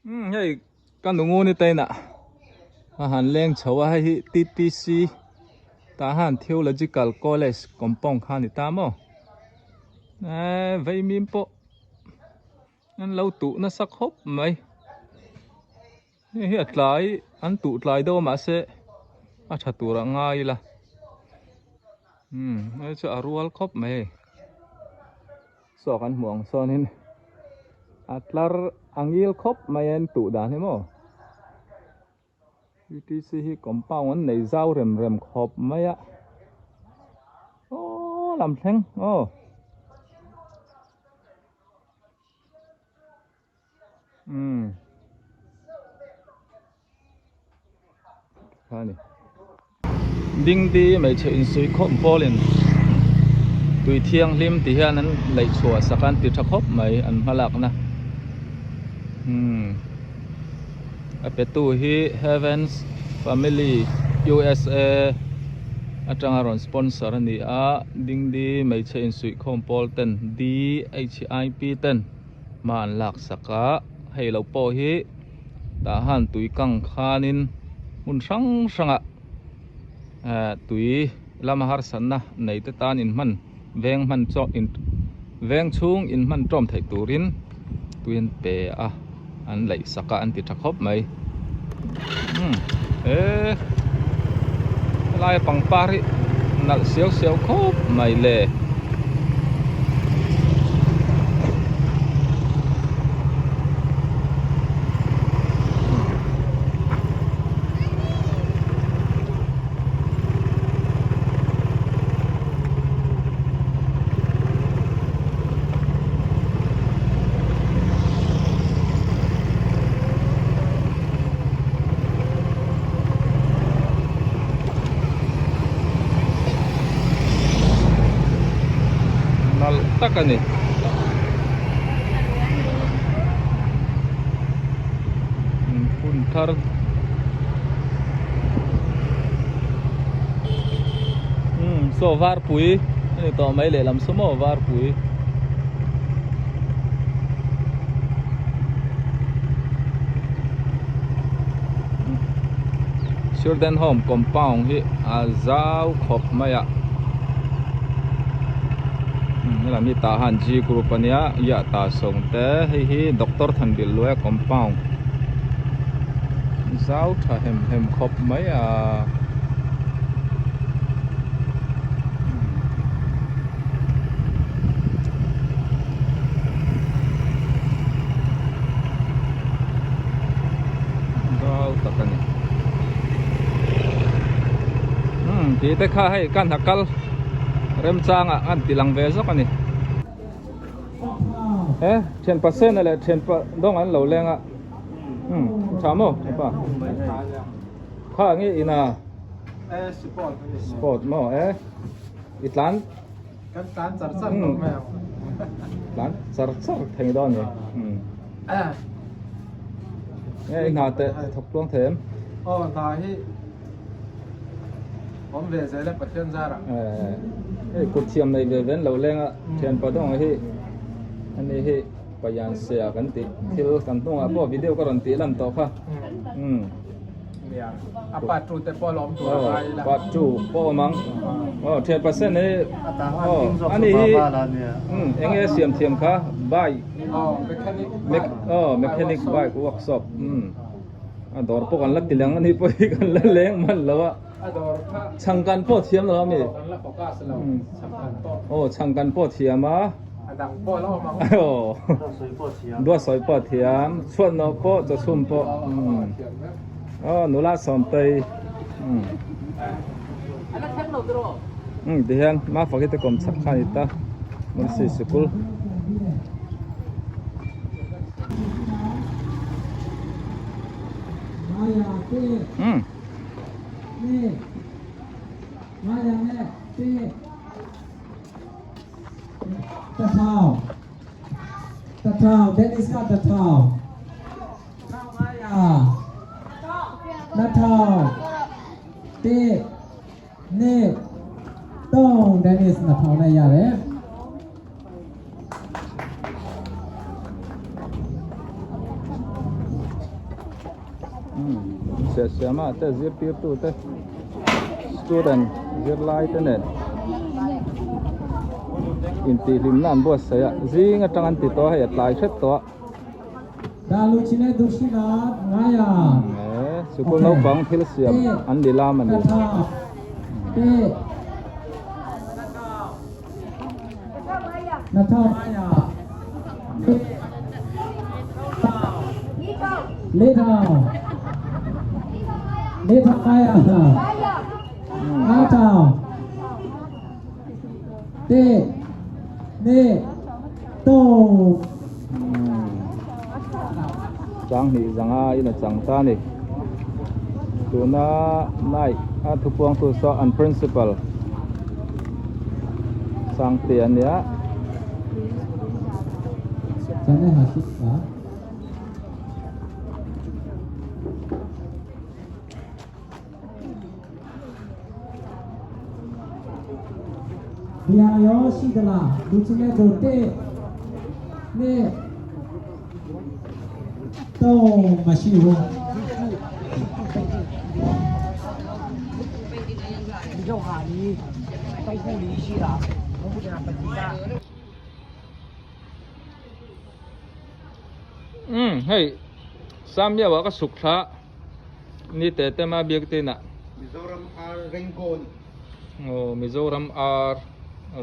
Umm hei ka nunguni te inah a han leng chho a hei hi TTC tah han Theological College compound kha a ni ta maw eee vaimim pawh an lo tuh nasa khawp mai hei hi a tlai an tuh tlai deuh a mahse a tha tur a ngai ila umm hei chu a rual khawp mai hei. Saw kan hmuh ang sawnin a tlar a ngil khawp mai a an tuh dan hi maw UTC hi compound an nei zau rem rem khawp mai a aw lam thleng aw. Umm kha ni dingdi hmeichhe insuih khawp pawlin tui thianghlim ti hian an laih chhuah sak a an ti tha khawp mai an hmalakna umm a petu hi heavens family USA atanga rawn sponsor a ni a dingdi hmeichhe insuih khawm pawl ten DHIP ten. Hma an lak sak a hei lo pawh hi tah han tui kang khanin hmun hrang hrangah eh tui lama harsatna nei te tan inhman veng hman chaw in veng chhung inhman tawm theih turin tui an pe a an laih sak a an ti tha khawp mai umm he helaia pangpar hi nalh siau siau khawp mai le. Nalh tak a ni. Hun thar umm saw varpui a ni tawh mai lehlam saw maw varpui. Children home compound hi a zau khawp mai a helai mi tah han G group ania iah tah sawng te hei hi doctor Thanbilluaia compound zau tha hem hem khawp mai a. Zau tak a ni umm tih te kha hei kan ha kal remchang ah an ti lang ve zawk a ni he thian pa sena leh thian pa dawng an lo leng a umm tha maw thian pa kha nge ina sport maw e i tlan Kan tlan char char tawh mai ang. Tlan char char thei dawn ni. Nge i hna teh thawk tluang thei em? Aw hna hi awm ve zel e Pathian zarah. Hei kut thiam nei ve ve an lo leng a, thianpa dawng hi ani hi Payan Sia kan tih thil kan hnungah pawh video ka rawn tih lan tawh kha. Nia, a part 2 te pawh lawm tur a ngai ila. Part 2 pawh awm ang. Aw, thian percent hi aw, ani hi um eng nge siam thiam kha bike. Aw, mechanic bike. Aw, mechanic bike workshop. Um a dawr pawh kan la ti lang ani pawh hi kan la leng hman lo a. A dawr kha changkan pawh thiam lo ami. Kan la focus lo changkan pawh. Aw, changkan pawh thiam a. A dang pawh la awm ang. Aw. Duat sawi pawh thiam. Chhuat nawh pawh, chawchhum pawh. Um. Aw, nula sawmtei. Um. Um, tihian Mafaki te kawm chhak kha a ni ta. Mercy sikul. Um. Umm Siahsiama te zirtirtu te student zirlai te nen intihhlimna an buatsaih a zing atang an ti tawh a hei a tlai hret tawh a. Eee sikul naupang thil siam an ni lam a ni. Changhnih zanga in a chang ta a ni. Tuna night a thupuangtu saw an principal Sangte a nia. Umm hei Samia ah ka suk thla ni te te ma biak te inah. Mizoram R Rengo ni. Aw Mizoram R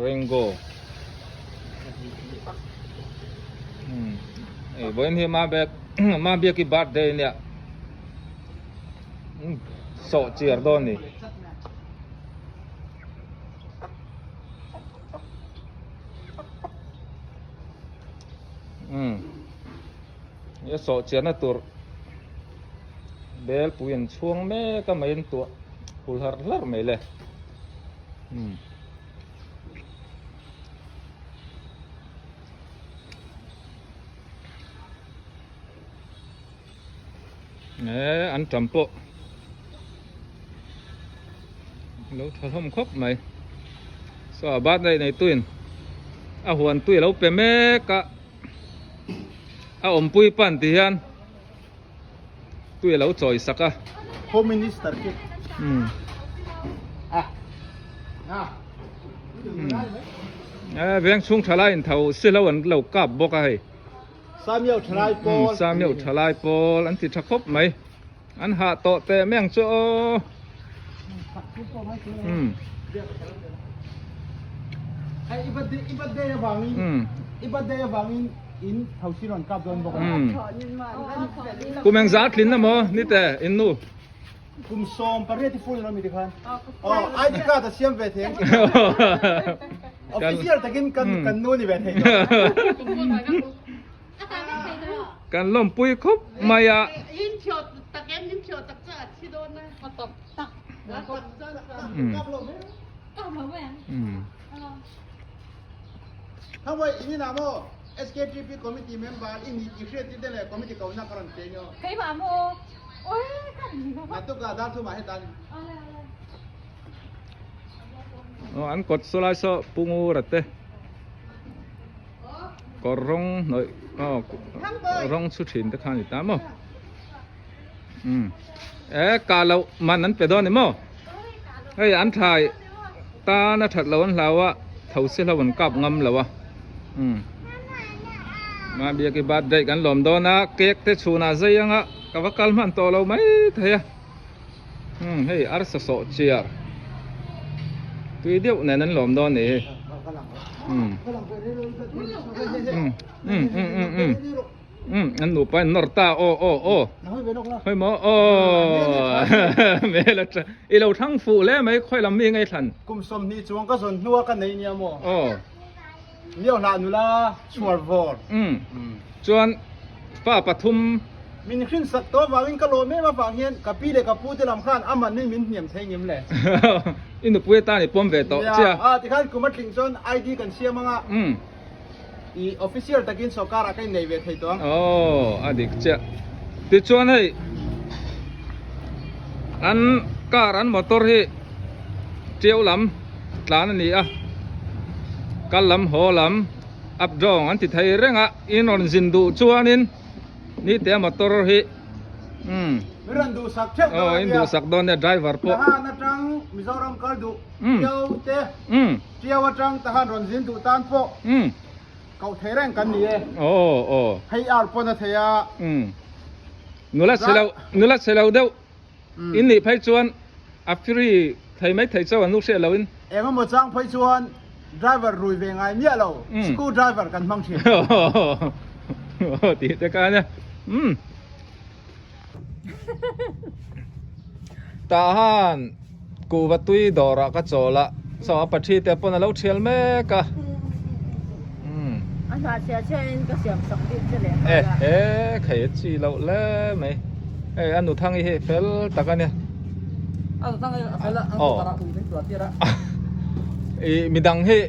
Rengo. Umm hei vawiin hi ma biak ma biak i birthday ania umm sawh chiar dawn ni. Umm he sawh chiarna tur bel pui an chhuang mek a mai an tuah hul harh hlarh mai le umm. Eee an tam pawh lo tha hlawm khawp mai saw a birthday nei tuin a huan tui a lo pe mek a a awmpui pan ti hian tui a lo chawi sak a. Home Minister khi. Umm. Ah. Ah. Eee veng chhung tha lai in tho silo an lo kap bawk a hei. Samiau thalai pawl. Samiau thalai pawl an ti tha khawp mai. An hah tawh teh mai ang chu aw. Umm. Hei i birthday i birthday avangin i birthday avangin in thosi rawn kap dawn bawk a. Kum engzah a tlin na maw nite in nu. Kum 18 i full lo mi tikhan. Oh ID card a siam ve thei ang. Official takin kan kan nu ni ve thei tawh. Kan lawmpui khawp mai a. Hawai ini na maw SKTP committee member i ni tih hriat te leh committee kohna ka rawn pe nge. Aw an kawt saw lai saw Pu Ngura te kawr rawng hnawih aw rawng chhu thin te kha a ni ta maw umm e kah loh man an pe dawn a ni maw hei an thlai tan a that loh an hlau a tho si hlo an kap ngam lo a umm Mahbiaki birthday kan lawm dawn a cake te chhunah zai anga ka va kal hman tawh lo mai thei a umm hei arsa sawh chiar tui deuh nen an lawm dawn a ni hi umm umm umm umm umm. Umm an nupa in nawr ta aw aw aw hawi maw aw hmel a tha i lo thlang fuh hle mai khawi lam mi ngei thlan. Kum 20 chuang ka zawn hnua ka nei nia maw? Aw. Miau hlah nula chhuar vawr. Umm chuan fa pathum. Min hrin sak tawh avangin ka lawm em avang hian ka pi leh ka pu te lam khan a man hi min hniam thei ngem le. I nupui atan i pawm ve tawh chia. Nia a tikhan kum a tling chuan ID kan siam anga. Umm. I official takin sawrkar ah ka innei ve thei tawh ang. Aw, a dik chiah. Tichuan hei an car an motor hi tiau lam tlan a ni a, kal lam haw lam up down an ti thei reng a, in rawn zin duh chuanin nite a motor hi umm. Min rawn duhsak theuh dawn ania. In duhsak dawn nia driver pawh. Tahan atang Mizoram kal duh Tiau te Tiau atang Tahan rawn zin duh tan pawh koh thei reng kan ni e. Hei ar pawn a thei a. Nula chhe lo nula chhe lo deuh in nih phei chuan a free thei mai thei chauh an nu hriat loin. Engemaw chang phei chuan driver rui ve ngai miah lo screw driver kan hmang thin. Tih te kha ania. Tahan kuhva tui dawrah ka chawl a, saw a pathi te pawn a lo thial mek a. A hnah chhia chhia in ka siam sak bik che leh nghal a. E he khei a chi loh hle mai. Hei a nuthangi hi fel tak a nia. A nuthangi a fel a, a kutah tui min tuah tir a. I midang hi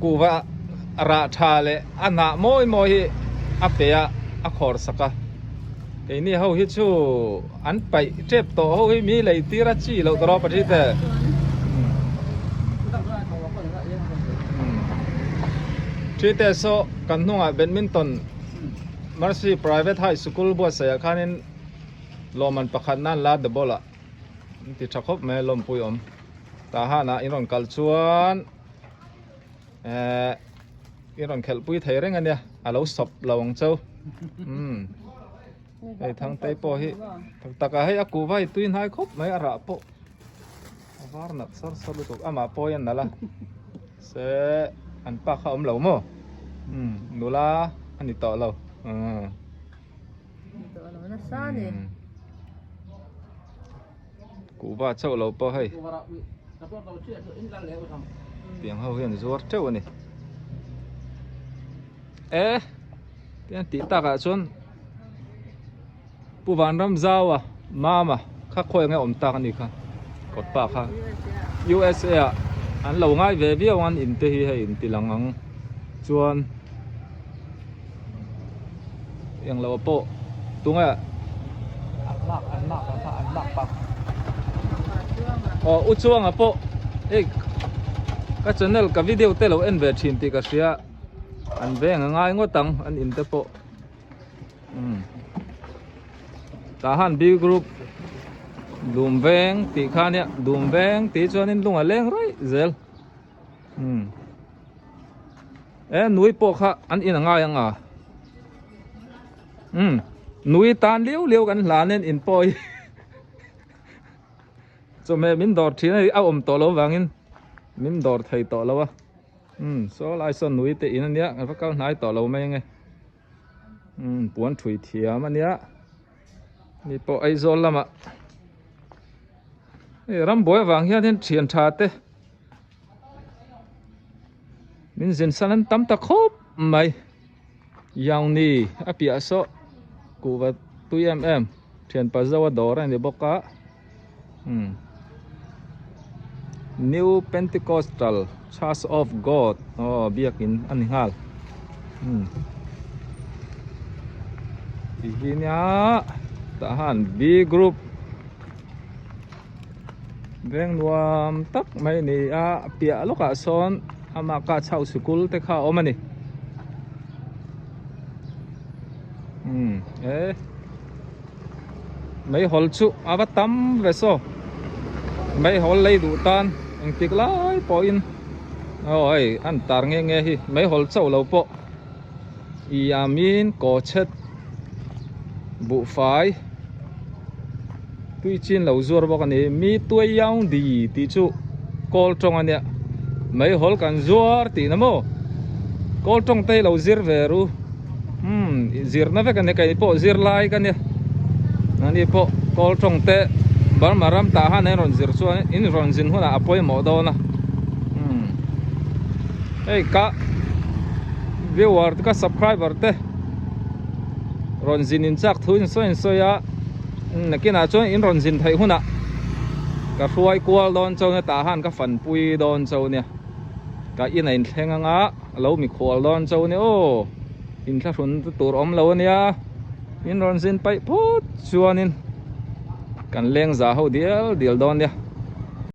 kuhva rah tha leh a hnah mawi mawi hi a pe a, a khawr sak a. Keini ho hi chu an paih tep tawh ho hi mi lei tir a chi loh tawh rawh Pathite. Thite saw kan hnungah badminton Mercy Private High School buatsaih ah khanin lawmman pakhat nan la the ball ah an ti tha khawp mai a lawmpui awm. Tah hanah in rawn kal chuan Eh i rawn khelh pui thei reng ania a lo sawp lo ang chau umm hei thangtei pawh hi tak tak ah hei a kuh vai tui hnai khawp mai a rah pawh a var nalh sar sar lutuk amah pawh hian nalh a se an pa kha a awm lo maw umm nula a ni tawh lo umm Kuhva chauh lo pawh hei tiang ho hian zuar teuh a ni e tiang tih takah chuan Pu Vanramzaua mama kha khawi enge awm tak a ni kha kawt pa kha USA ah an lo ngai ve viau ang an in te hi hei in ti lang ang chuan Englo pawh tunge aw u chuanga pawh hei ka channel ka video te lo en ve thin tih ka hria an veng a ngai ngawt ang an in te pawh umm tah han B group dum veng tih kha nia dum veng tih chuanin lung a leng raih zel umm. E nui pawh kha an in a ngai ang a umm nui tan liau liau kan hlan in in pawh hi chawhmeh min dawr thin a a awm tawh lo vangin min dawr thei tawh lo a umm saw lai sawn nui te in ania kan va kal hnai tawh lo mai ange umm puan thui thiam ania ni pawh Aizawl lamah hei rambuai avang hianin thian tha te. Min zin san an tam ta khawp mai Yauni a piah saw kuhva tui em em thian pa zo a dawr a ni bawk a umm New Pentecostal Church of God aw biakin a ni nghal umm ti hi nia tah han B group. Veng nuam tak mai a ni a a piah lawkah sawn amah ka chho sikul te kha a awm a ni umm e meihawl chu a va tam ve saw meihawl lei duh tan engtik lai pawhin aw hei an tar nghe nghe hi meihawl chauh lo pawh i amin kaw chhet buhfai tui chin lo zuar bawk a ni mi tuai yang di tih chu kawl tawng a nia meihawl kan zuar tih na maw kawl tawng te hi lo zir ve ru umm zirna vek a nia kei pawh zir lai ka nia ani pawh kawl tawng te Burma ram tah han an rawn zir chuan in rawn zin hunah a pawimawh dawn a umm hei ka viewer te ka subscriber te rawn zin in chak thu in sawi in sawi a nakinah chuan in rawn zin theih hunah ka hruai kual dawn chauh nia tah han ka fanpui dawn chauh nia ka in a inthleng anga lo mikhual dawn chauh nia aw inthlahrun te tur awm lo ania in rawn zin paih phawt chuanin kan leng za ho dial dial dawn nia.